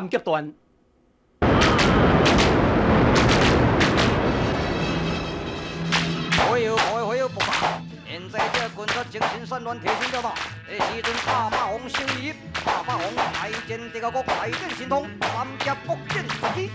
三俠傳。火藥火火藥爆炸！現在這軍察精神散亂，提心吊膽。這時陣鴨霸王生意，鴨霸王大戰地國，大展神通，三俠各展絕技。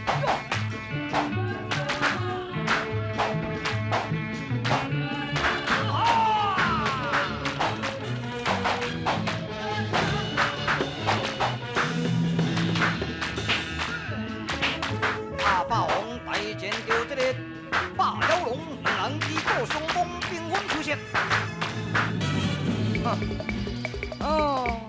鴨霸王大戰著這個霸蛟龍，兩人旗鼓相當，兵分秋色。哦，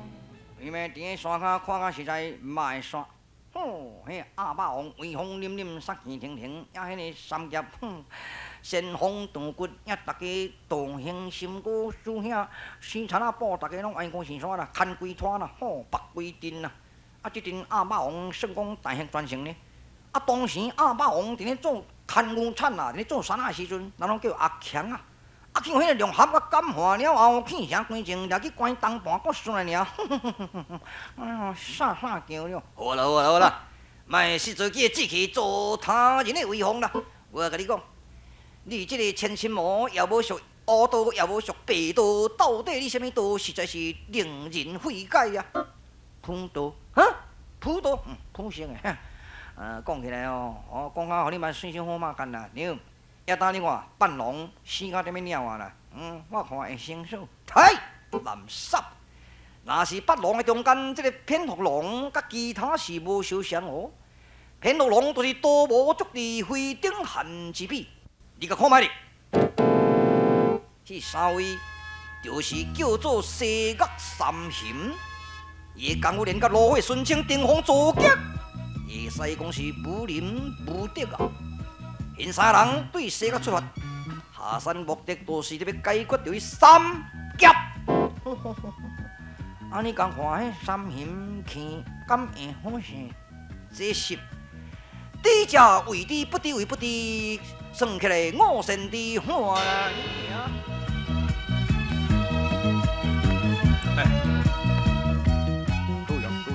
伊們佇个山跤看甲實在毋捌的山。吼，彼鴨霸王威風凜凜，殺氣騰騰，抑彼个三俠，哼，仙風道骨，抑逐家道行深高，師兄生田仔埔，逐家攏冤家生山啦，牽規拖啦，吼，縛規陣啦。啊，這陣鴨霸王算講大獲全勝呢。啊，當時鴨霸王佇咧做牽牛產啊，佇咧做山仔的時陣，人攏叫阿強啊。啊，去予彼个龍俠佮感化了後，棄城歸政，掠去關東盤閣算來爾，哼哼哼哼哼，哎喲，啥啥叫了？好啦好啦好啦，莫失自己的志氣，做他人的威風啦。我共你講，你這個千心魔也無屬烏道，也無屬白道，到底你啥物道？實在是令人費解啊！普道，哈？普道，嗯，普姓的，講起來哦，哦，講甲予你嘛算傷好馬干啦，對。抑當你看，半龍死甲啥物鳥啊啦？嗯，我看會清楚。太垃圾！若是八龍的中間，這个蝙蝠龍佮其他是無相像哦。蝙蝠龍就是刀無足智，非頂漢之比。你共看覓咧？這三位就是叫做西岳三雄，伊的功夫連佮爐火純青、登峰造極，會使講是無人無敵啊！𪜶三人對西岳出發，下山目的就是欲解決著彼三俠。按呢共看，彼三雄坑敢會好勢？這是知者為知，不知為不知，算起來五善之歡啦。哎，對哦對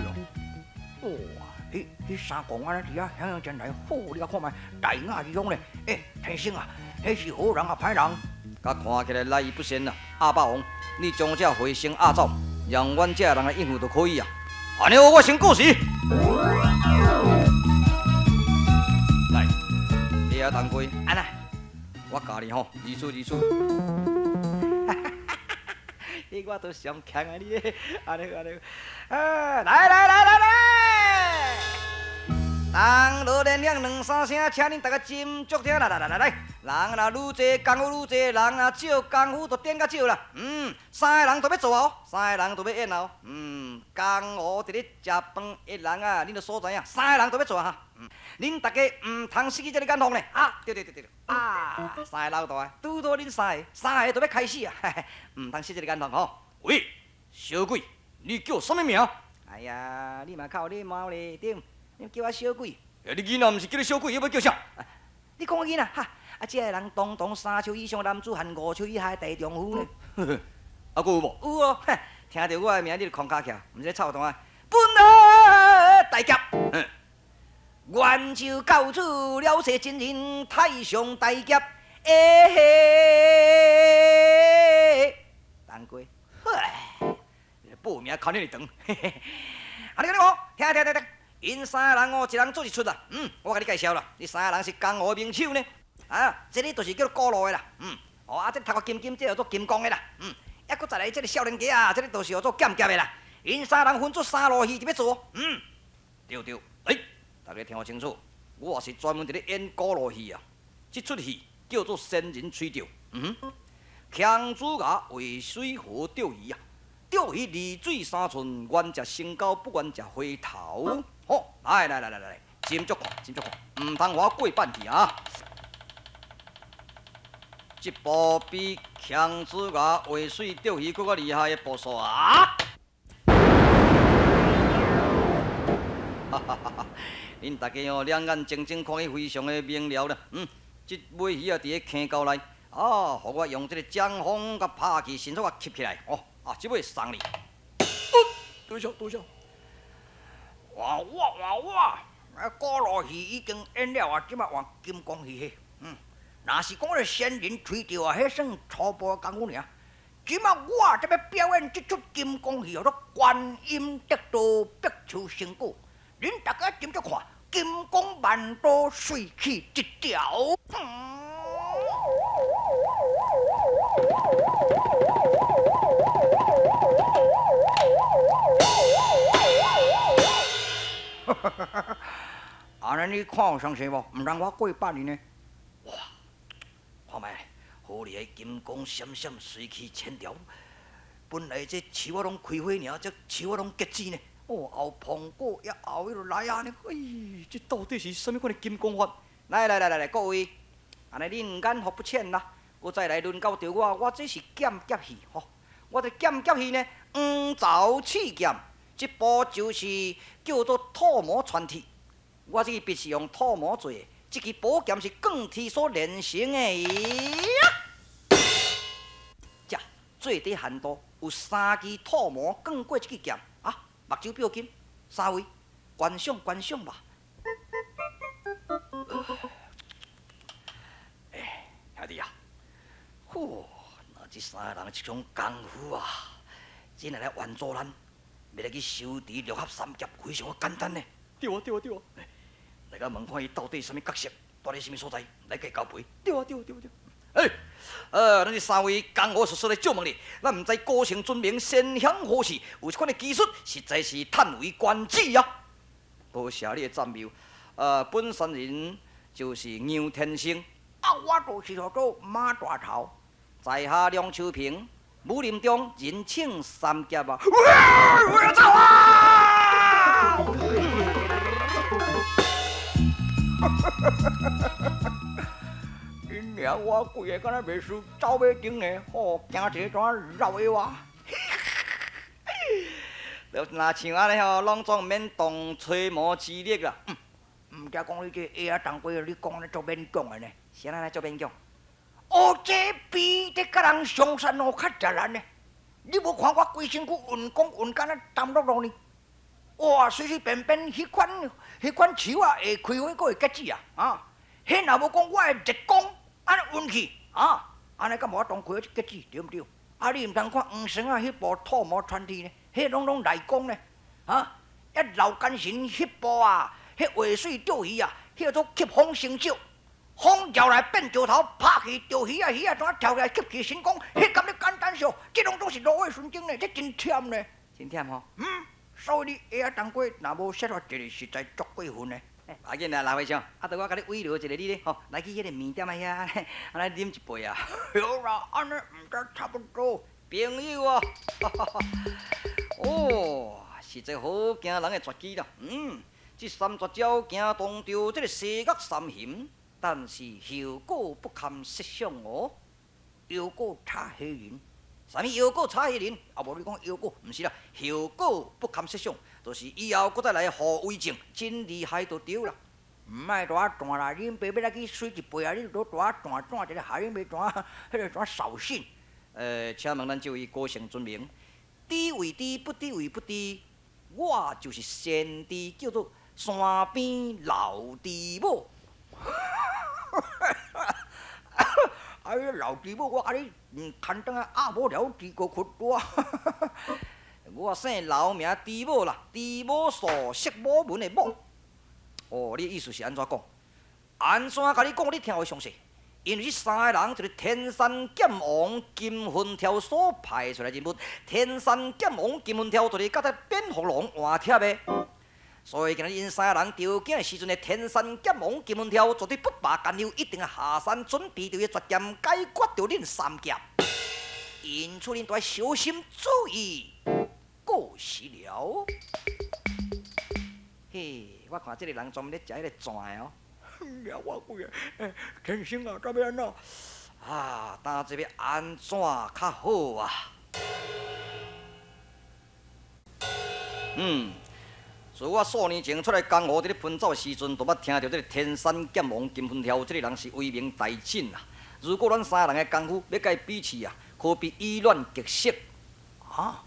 哦，哇！彼彼三公安呢佇遐響響前來，好，你共看覓，大雅之風咧。欸，天生啊，彼是好人抑歹人？佮看起來來意不善啊！鴨霸王，你將這回聲壓走，讓阮這人來應付就可以啊。按呢我先告辭。來，你遐當歸，按呢，我教你吼，二出二出。你我都上強啊！你，按呢按呢，啊，來來來來來，銅鑼連響兩三聲，請恁大家斟酌聽。來來來來來，人若愈濟，功夫愈濟；人若少，功夫就點較少啦。嗯，三个人都欲做哦，三个人都欲演哦。嗯，江湖佇咧食飯的人啊，恁都所知影，三个人都欲做哈。嗯，恁大家毋通失去這个眼福呢。啊，對對對對，啊，三個老大，拄拄恁三個，三個都欲開始啊，毋通失這个眼福吼。喂，小鬼，你叫啥物名？哎呀，你嘛較有禮貌咧，對，你叫我小鬼。欸，你囡仔毋是叫你小鬼，欲叫啥？你講我囡仔哈？啊，這个人堂堂3尺以上的男子漢，5尺以下的大丈夫呢。啊，閣有無？有哦，聽著我的名，你就空跤起來，毋是咧臭蛋。本來大俠，元就到此了世真人太上大俠，欸嘿，當歸，報名牽遐爾長，啊，你講你講，聽聽聽聽，𪜶三个人哦，一人做一出啦。嗯，我共你介紹啦，這三個人是江湖名手呢。啊，這个就是叫做古路的啦。嗯，哦啊，這個頭殼金金，這個叫做金剛的啦。嗯，抑閣再來這个少年家啊，這个就是叫做劍俠的啦。𪜶三人分做三路戲佇欲做。嗯，對對，欸，大家聽好清楚，我是專門佇咧演古路戲啊。這出戲叫做《仙人吹釣》。嗯哼，姜子牙渭水河釣魚啊，釣魚離水3寸，願食生鉤，不願食花頭。好，來來來來來，斟酌看，斟酌看，毋通予我過半去啊！這步比姜子牙渭水釣魚閣較厲害的步數啊！哈哈哈！恁大家哦，兩眼睜睜看去非常的明了啦。嗯，這尾魚啊，佇咧坑溝內，啊，予我用這个掌風共拍去，迅速共吸起來。哦，啊，這尾送你。多謝多謝。哇哇哇哇！古路戏已经演了啊，这马换金光戏嘿。若是讲彼个仙人吹著啊，彼算初步的功夫尔。这马我这欲表演这出金光戏，号做观音得道，白树成果。恁大家斟酌看，金光万道，随去一条。按呢你看有相信无？毋通我过百年呢？哇！看觅，好厉害！金光闪闪，随去千条。本来这树仔拢开花尔，这树仔拢结子呢。哦，后苹果也后彼落来啊呢。哎，这到底是啥物款的金光法？来来来来来，各位，按呢恁眼福不浅啦。阁再来轮到著我，我这是剑侠戏吼。我这剑侠戏呢，黄巢刺剑，这部就是叫做吐魔传铁。我这支笔是用吐魔做的，这支宝剑是钢铁所炼成的。这最低限度有三支吐魔钢过这支剑啊！目睭表金，三位观赏观赏吧。哎，兄弟啊，呼，那这三个人这种功夫啊，真来来援助咱，欲来去修持六合三剑，非常简单呢。对啊，对啊，对啊！来共问看伊到底啥物角色，蹛佇啥物所在，来共伊交陪。对啊，对啊，对啊，对。哎，咱这三位江湖叔叔来借问你，咱毋知高姓尊名，仙乡何处？有这款的技术，实在是叹为观止啊！多谢你的赞美。本山人就是杨天生，啊，我就是叫做马大头，在下梁秋平，武林中人称三侠啊！我要走啊！恁娘，我规个敢若袂输走马灯呢，吼，惊一个怎绕的我？就若像按呢吼，拢总毋免动吹毛之力啦。毋知讲你这鞋仔当归，你讲咧足勉强的呢？啥人来足勉强？哦，这比伫佮人上山路较食力呢。你无看我规身躯运功运敢若澹漉漉呢？哇，随随便便，彼款树仔会开花，阁会结子啊！啊，彼若无讲我的热功按呢运去啊，按呢敢无法度开花结子，对毋对？啊，你毋通看黄生仔彼部吐魔传铁呢？彼拢拢内功呢，啊！遐老奸神彼部啊，彼画水钓鱼啊，彼叫做吸风生石，风绕来变石头，拍去钓鱼仔，鱼仔怎跳起来吸去神功？彼敢若简单少？这拢总是炉火纯青呢，这真忝呢，真忝吼。所以你鞋仔当归若无设法一个，实在足过分的。无要紧啦，老和尚，啊，著我共你慰劳一下你咧，吼，来去彼个面店仔遐，按呢啉一杯啊。好啦，按呢毋知差不多。朋友啊，哦，实在好惊人的绝技啦。这三绝招惊动著这个西岳三雄，但是效果不堪设想哦。效果差黑人。啥物效果差彼人？啊，无你讲效果，毋是啦，效果不堪设想，就是以后阁再来后遗症，真厉害就对啦。毋爱大仔转啦，恁爸欲来去水一杯啊，你都大仔转转一个，害恁爸怎彼个怎扫兴？请问咱这位高姓尊名，知为知，不知为不知，我就是先知，叫做山边老猪母。哎呀，老猪母，我共你牵转来鸭母了猪骨骨我。我姓刘名猪母啦，猪母素色母文的母。哦，你的意思是按怎讲？按怎共你讲？你听会详细？因为这三个人就是天山剑王金魂条所派出来人物，天山剑王金魂条就是佮这蝙蝠龙换帖的。所以今日𪜶三个人召见的时阵呢，天山剑王金魂条绝对不罢甘休，一定要下山准备著彼绝剑解决著恁三侠。因此恁都爱小心注意，过时了。嘿，我看这个人专门咧食彼个转的哦。了我鬼啊！天生啊，怎欲按怎？啊，今这欲按怎较好啊？自我数年前出来江湖伫咧奔走的时阵，就捌听著这个天山剑王金魂条这个人是威名大振啊。如果咱三个人的功夫欲共伊比试啊，可比以卵击石。啊！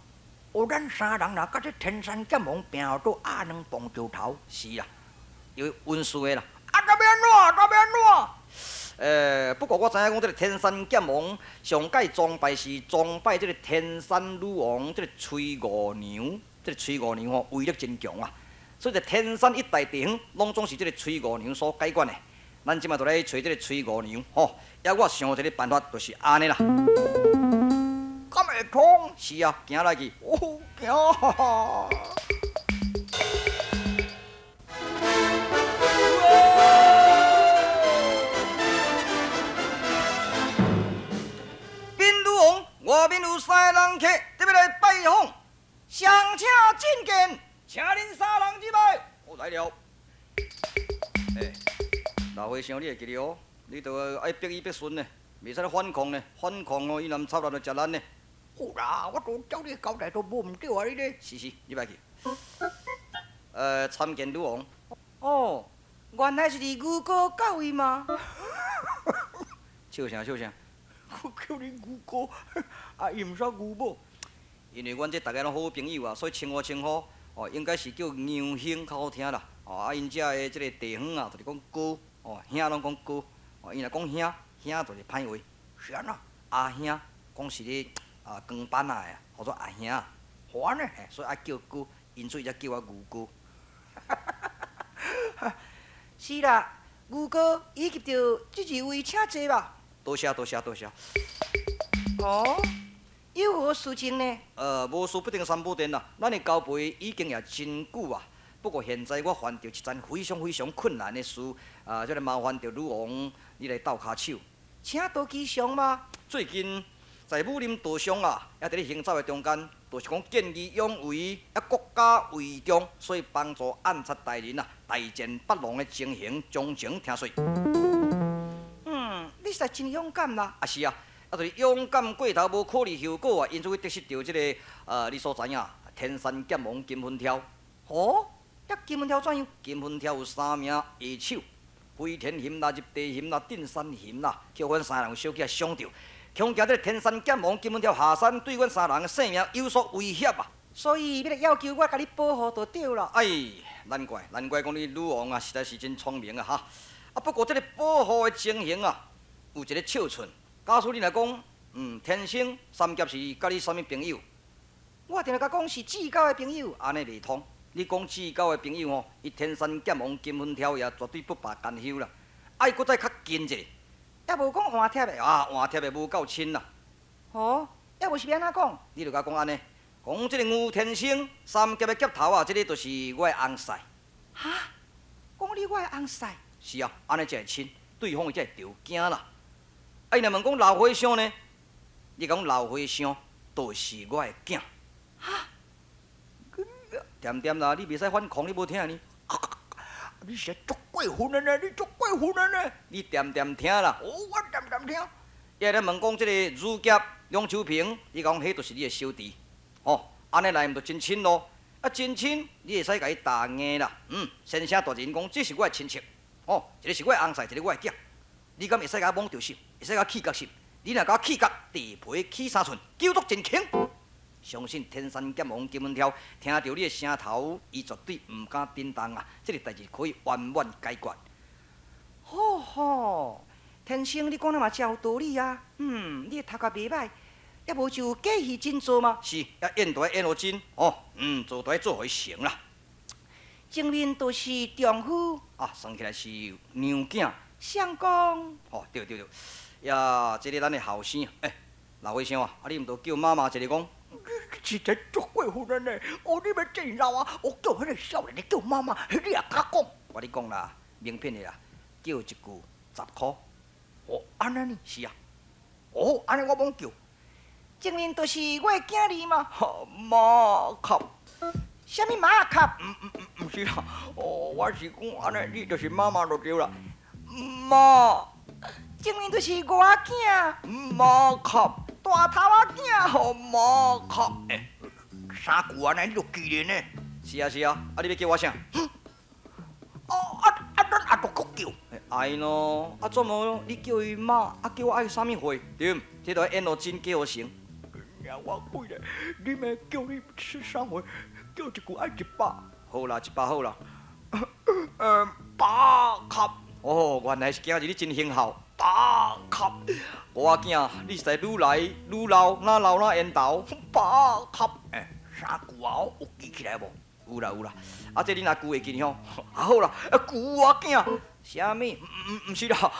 哦，咱三人若佮这天山剑王拼做鸭卵碰石头。是啊，因有溫順的啦。啊，咁欲按怎？咁欲按怎？不過我知影講，這个天山劍王上蓋崇拜是崇拜這个天山女王，這个崔五娘，這个崔五娘吼威力真強啊！所以佇天山一帶地方，攏總是這个崔五娘所解決的。咱這馬就來揣這个崔五娘吼，抑我想一个辦法，就是按呢啦。敢會通？是啊，行來去。哦，行。牝女王，外面有三个人客，特欲來拜訪，上請覲見，請恁三人入來。我來了。欸，老和尚，你會記得哦？你著愛逼伊逼順呢，袂使反抗呢，反抗哦，伊若毋插咱就食咱呢。好啦，我都照你交代都無毋對啊，你咧。是是，入來去。參見女王。哦，原來是你牛哥到位嗎？笑啥笑啥？我叫你牛哥，啊，伊毋煞牛某。因為阮這逐家攏好朋友啊，所以稱呼稱呼哦，應該是叫牛兄較好聽啦。哦，啊，𪜶遮的這个地方啊，就是講哥，哦，兄攏講哥，哦，伊若講兄，兄就是歹話。是按怎？阿兄講是咧啊，光板仔的，號做阿兄。好按呢？嘿，所以愛叫哥，因此伊才叫我牛哥。是啦，牛哥以及著這二位請坐吧。多謝多謝多謝。哦，有何事情呢？無事不登三寶殿啦。咱的交陪已經也真久啊。不過現在我犯著一件非常非常困難的事，啊，這个麻煩著女王你來鬥跤手。請多吉祥嗎？最近在武林道上啊，也佇咧行走的中間，就是講見義勇為，啊國家為重，所以幫助暗殺大人啊，大戰八龍的情形，詳情聽說。嗯，你實在真勇敢啦！啊是啊，啊就是勇敢過頭，無考慮後果啊，因此去得失著這个，你所知影，天山劍王金粉挑。哦，遐金粉挑怎樣？金粉挑有三名下手，飛天俠啦、入地俠啦、鎮山俠啦，叫阮三人小可傷著，恐驚這个天山劍王金粉挑下山對阮三人的性命有所威脅啊！所以欲來要求我共你保護就對啦。哎，難怪難怪講你女王啊，實在是真聰明啊哈！啊，不過這个保護的情形啊，有一个尺寸。假使你若講，天生三俠是佮你啥物朋友？我定定共講是至交的朋友。按呢袂通。你講至交的朋友吼，伊天山劍王金粉挑也絕對不罷甘休啦。愛閣再較近者，也無講換帖的啊，換帖的無夠親啦。哦，抑無是欲按怎講？你就共講按呢，講這个牛天生三俠的俠頭啊，這个就是我的翁婿。哈？講你我的翁婿？是啊，按呢才會親，對方才會著驚啦。啊，伊若問講老和尚呢？你講老和尚就是我的囝。哈？恬恬啦，你袂使反抗，你無聽呢？你是足過分的呢！你足過分的呢！你恬恬聽啦。哦，我恬恬聽。伊咧問講這个女俠梁秋平，你講彼就是你的小弟，吼，按呢來毋就真親咯？啊，真親，你會使共伊答應啦。先生大人講，這是我的親戚，吼，一个是我的翁婿，一个我的囝，你敢會使共我摸著手？會使共我氣角手？你若共我氣角，地皮起三寸，九足真輕。相信天山劍王金粉挑聽著你的聲頭，伊絕對毋敢頂動啊！這个代誌可以圓滿解決。好好，天生你講的嘛真有道理啊。你的頭殼袂䆀，抑無就假戲真做嗎？是，抑演都愛演予真哦。做都愛做予伊成啦。前面就是丈夫啊，算起來是娘囝。相公。哦，對對對，呀，這个咱的後生，欸，老和尚啊，啊你毋著叫媽媽一个講？你實在足過分的呢！哦，你欲戰老啊？我叫彼个少年的叫媽媽，你也敢講？我共你講啦，名片的啦，叫一句10箍。哦，按呢呢？是啊。哦，按呢我罔叫。前面就是我的囝兒嘛。馬殼。啥物馬殼？毋是啦，哦，我是講按呢，你就是媽媽就對啦。媽。前面就是我囝。馬殼。大頭仔囝。好馬殼。欸，三句按呢，你就記得呢？是啊是啊，啊你欲叫我啥？哦啊啊，咱阿都閣叫。愛喏，啊怎麼你叫伊媽，啊叫我愛啥物話？對毋？這著愛演予真假予成。娘我鬼咧，你欲叫你說啥話？叫一句愛100。好啦，100好啦。原來是今日你真行孝，爸磕。我囝，你實在愈來愈老，哪老哪緣投，爸磕。欸，三句啊，有記起來無？有啦有啦。啊，這你若記會記吼？啊好啦，啊舊我囝，啥物？毋是啦，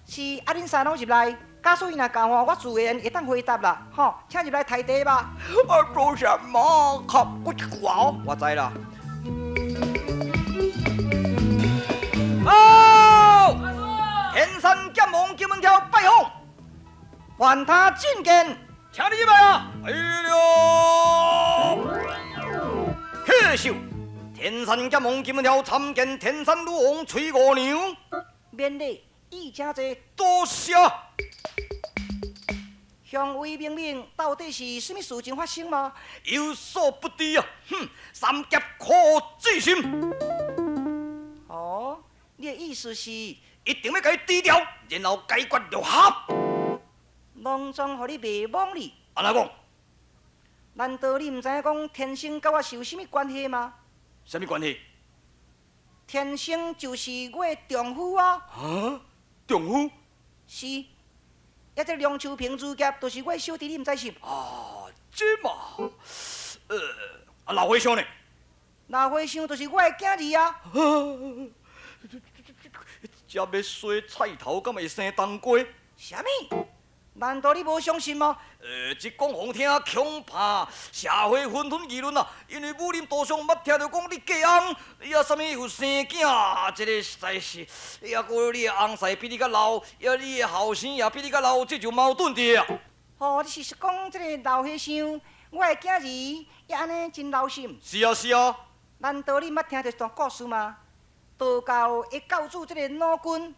是啊，恁三攏入來，假使伊若教我，我自然會當回答啦。吼，請入來提茶吧。啊，多謝媽磕，我一句啊，我知啦。哦，天山劍王金文條拜訪，還他覲見，請你入來啊！哎喲，客秀，天山劍王金文條參見天山女王崔五娘，免禮，伊請坐。多謝。相位明明，到底是啥物事情發生嗎？有所不知啊！哼，三俠可志心。哦，你的意思是一定欲共伊除掉，然後解決六合。攏總予你袂罔哩？按怎講？難道你毋知影講天生佮我是有啥物關係嗎？啥物關係？天生就是我的丈夫啊！啊，丈夫？是。抑這梁秋平主俠，就是我的小弟，你毋知是？啊，這嘛，啊老和尚呢？老和尚就是我的囝兒啊！這欲洗菜頭，敢會生冬瓜？啥物？難道你無相信嗎？這講予聽，恐怕社會紛紛議論啊。因為武林道上捌聽著講你嫁翁，你啊啥物有生囝，這個實在是，抑閣你的翁婿比你較老，抑你的後生也比你較老，這就矛盾佇啊。哦，你是講這個老和尚，我的囝兒也按呢真老心？是啊，是啊。難道你捌聽著一段故事嗎？道教的教主這個老君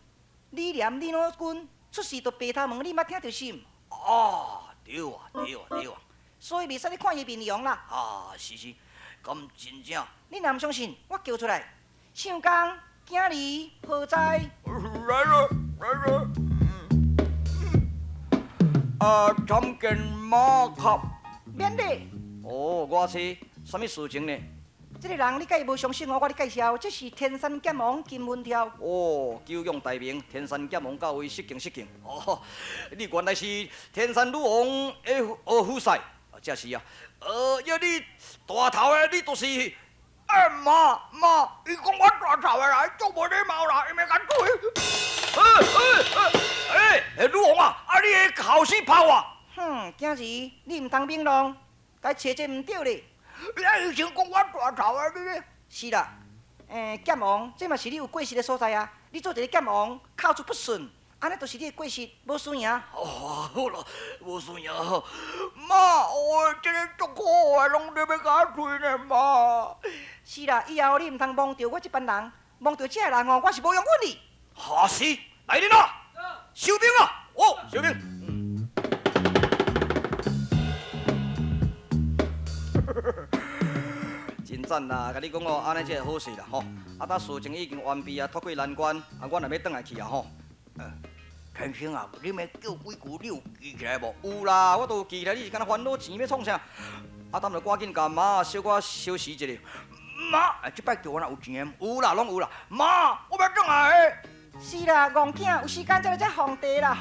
李蓮李老君出世就白頭毛，你捌聽著是？啊，對啊，對啊，對啊。所以袂使你看伊面容啦。啊，是是，敢真正？你若毋相信，我叫出來。相公，囝兒何在？來了，來了。啊，參見馬甲。免禮。哦，我知，啥物事情呢？這個人你佮伊無相信我，我咧介紹，這是天山劍王金文條。哦，久仰大名，天山劍王到位失敬失敬。哦，你原來是天山女王的夫婿，啊，這是啊。要你大頭的，你就是。欸，媽媽，伊講我大頭的啦，足無禮貌啦，伊欲共追。欸，女王啊，啊你的後生拍我。哼，囝兒，你毋通勉弄，共伊揣這毋對咧。你以前講我大頭啊，你咧？是啦，欸，劍王，這嘛是你有過失的所在啊！你做一个劍王，口出不順，按呢就是你的過失，無輸贏。哦，好啦，無輸贏。媽，我這个足可愛，攏咧欲共我追呢，媽。是啦，以後你毋通摸著我這班人，摸著這个人哦，我是無容允你。哈是，來人啊！收兵啊！哦，收兵。真讚啦！共你講哦，按呢才會好勢啦吼。啊，呾事情已經完畢啊，脫過難關，啊，阮也欲轉來去啊吼。天生啊，你欲叫幾句，你有記起來無？有啦，我都有記起來。你是敢若煩惱錢欲創啥？啊，等下趕緊共媽小可小時一下。媽，這擺叫我若有錢？有啦，攏有啦。媽，我欲轉來。是啦，戇囝，有時間再來遮放茶啦。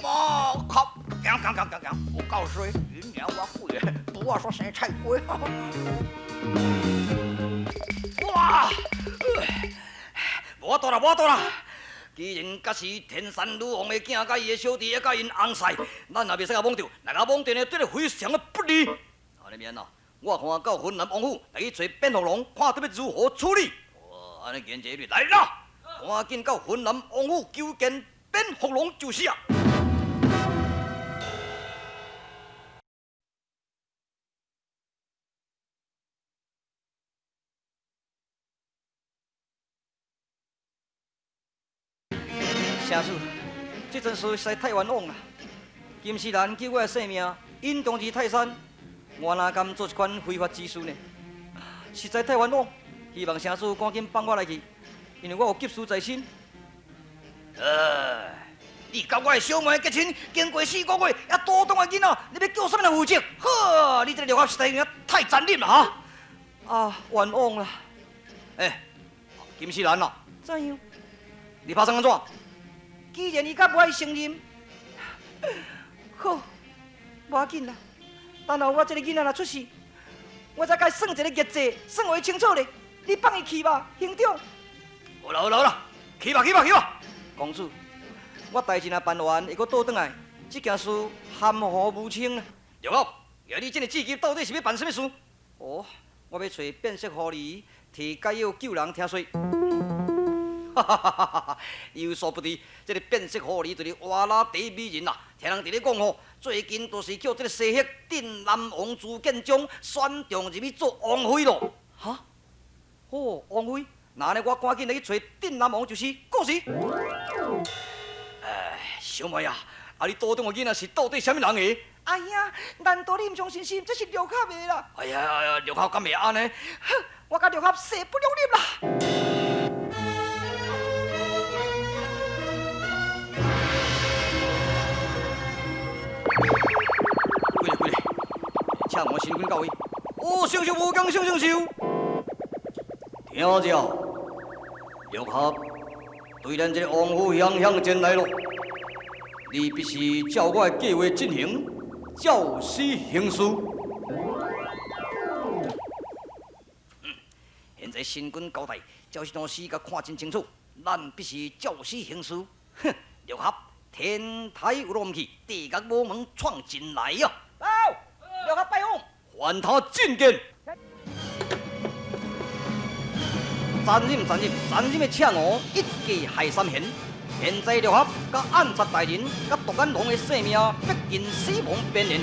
媽，靠，行行行行行，有夠衰，恁娘我鬼个，拄仔煞生菜瓜。哇！無法度啦，無法度啦！既然閣是天山女王的囝，佮伊的小弟，猶佮𪜶翁婿，咱也袂使共罔著，若共罔著呢，對你非常的不利。按呢免啦，我看到雲南王府來去揣蝙蝠龍，看得欲如何處理。哦，按呢言這來啦，趕緊到雲南王府求見蝙蝠龍就是啊。城主，這陣事實在太冤枉啦！金絲蘭救我的性命，隱藏佇泰山，我哪敢做這款非法之事呢？實在太冤枉！希望城主趕緊放我來去，因為我有急事在身。你佮我的小妹結親，經過四個月，猶肚中的囡仔，你欲叫啥物人負責？呵，你這個六合實在太殘忍啦！哈！啊，冤枉啦！欸，金絲蘭啊，怎樣？你拍算按怎？既然伊較無愛承認，好，無要緊啦。等下我這个囡仔若出事，我再共伊算一个日子，算予伊清楚咧。你放伊去吧，兄長。好啦好啦好啦，去吧去吧去吧。公子，我代誌若辦完，會閣倒轉來，這件事含糊無清啊。六合，你這个智計到底是欲辦啥物事？哦，我欲揣變色狐狸，提解藥救人，聽說。哈哈哈哈哈！有所不知，這个變色狐狸就是瓦剌第一美人啦。聽人佇咧講吼，最近就是叫這个西域鎮南王朱建章選中入去做王妃咯。哈？哦，王妃，那按呢我趕緊來去揣鎮南王就是。過時。哎，小妹啊，啊你肚中的囡仔是到底啥物人的？哎呀，難道你毋相信是？這是六合的啦。哎呀，六合敢會按呢？哼，我佮六合勢不兩立啦。幾个幾个，請我神君到位。哦，聖壽無疆，聖聖壽。聽著，六合對咱這个王府向向前來咯，你必須照我的計劃進行，照死行事。現在神君交代，趙氏老師共看真清楚，咱必須照死行事。哼，六合天台有路毋去，地獄無門闖進來喲。到，六合拜訪，還他覲見。殘忍殘忍殘忍的赤吳一計害三賢，現在六合佮暗殺大人佮獨眼龍的性命逼近死亡邊緣了。